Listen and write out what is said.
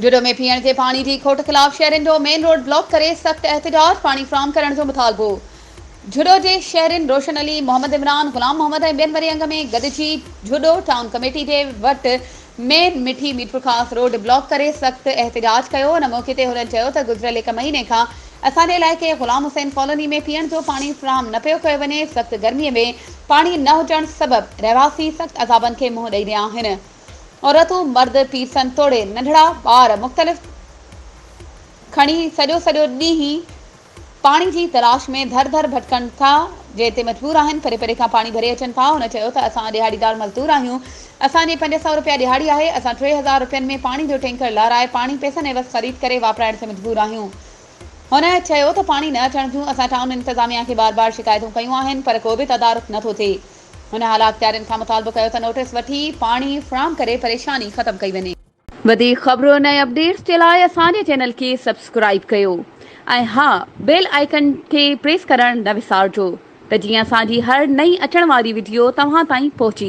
جهڏو ۾ پيئڻ جي پاڻي جي کوٽ خلاف شهرين جو مين روڊ بلاڪ ڪري سخت احتجاج، پاڻي فراهم ڪرڻ جو مطالبو. جهڏو جي شهرين روشن علي، محمد عمران، غلام محمد ۽ ٻين وڏي انگ ۾ گڏجي جهڏو ٽائون ڪميٽي جي وٽ مين مٺي ميرپورخاص روڊ بلاڪ ڪري سخت احتجاج ڪيو. ان موقعي تي هنن چيو ته گذريل هڪ مهيني کان اسان جي علائقي غلام حسين ڪالوني ۾ پيئڻ جو پاڻي فراهم نه پيو ڪيو وڃي، سخت گرمي ۾ پاڻي نه هجڻ سبب رهواسي سخت عذابن کي منهن ڏئي رهيا آهن. عورتون، مرد، پيرسن توڙي ننڍڙا ٻار مختلف کڻي سڄو سڄو ڏينهن پاڻي جي تلاش ۾ ڌر ڌر ڀٽڪن ٿا جنهن تي مجبور آهن پري پري کان پاڻي ڀري اچن ٿا هن چيو ته اسان ڏهاڙيدار مزدور آهيون اسان جي 500 رپيا ڏهاڙي آهي اسان 3000 رپين ۾ پاڻي جو ٽينڪر لارائي پاڻي پئسن عيوض خريد ڪري واپرائڻ تي مجبور آهيون هن چيو ته پاڻي نه اچڻ جون اسان ٽائون انتظاميا کي بار بار شڪايتون ڪيون آهن پر ڪو به تدارڪ نه ٿو ٿئي. هن اعليٰ اختيارين کان مطالبو ڪيو ته نوٽيس وٺي پاڻي فراهم ڪري پريشاني ختم ڪئي وڃي. وڌيڪ خبرن ۽ اپڊيٽس جي لاء اسان جي چينل کي سبسڪرائيب ڪيو ۽ ها بيل آئيڪن کي پريس ڪرڻ نه وسارجو ته جيئن اسان جي هر نئين اچڻ واري وڊيو توهان تائين پهچي.